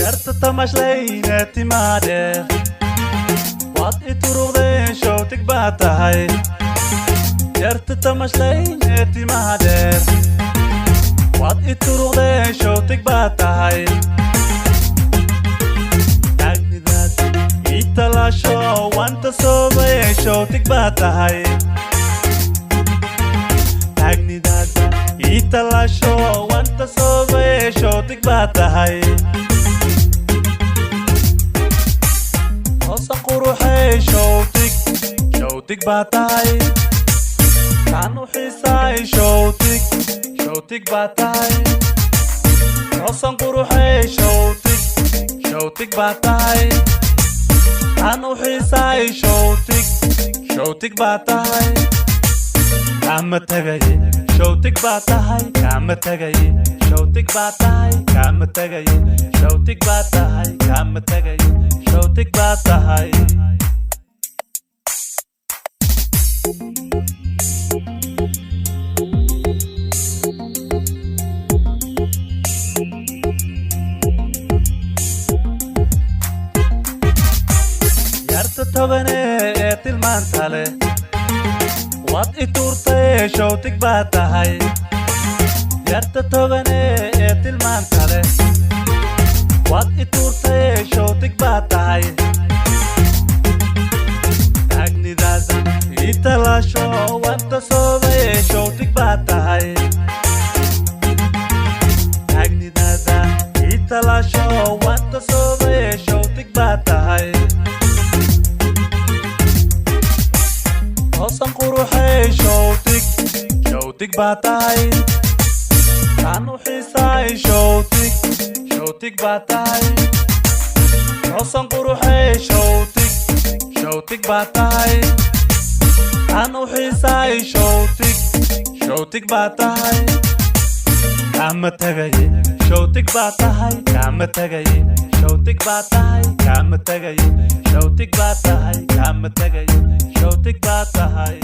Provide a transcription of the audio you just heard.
Yarta tamashleyne timaadheer, waad i turuqdeen, showtig baa tahay. Yarta tamashleyne timaadheer, waad i turuqdeen, showtig baa tahay. Taagnidaad ii talaasho wanta soobaye, showtig baa tahay. Taagnidaad ii talaasho wanta soobaye, showtig baa tahay. Hoosan quruxay, showtig, showtig baa tahay. Taan u xiisaay, showtig, showtig baa tahay. Hoosan quruxay, showtig, showtig baa tahay. Taan u xiisaay, showtig, showtig baa tahay. Kaama tagaye, showtig baa tahay. Kaama tagaye, showtig baa tahay. Kaama tagaye, showtig baa tahay. Kaama tagaye, showtig baa tahay. Yarta tobane ee tilmaanta leh, waad i tuurtay, showtig baa tahay. Yarta tobane ee tilmaanta leh, waad i tuurtay, showtig baa tahay. Taagnidaada ii talaasho wanta soobaye, showtig baa tahay. Taagnidaada ii talaasho wanta soobaye, showtig baa tahay. Hoosan quruxay, showtig, showtig baa tahay. Taan u xiisaay, showtig, showtig baa tahay. Hoosan quruxay, showtig, showtig baa tahay. Taan u xiisaay, showtig, showtig baa tahay. Kaama tagaye, showtig baa tahay. Kaama tagaye, showtig baa tahay. Kaama tagaye, showtig baa tahay. Kaama tagaye, showtig baa tahay.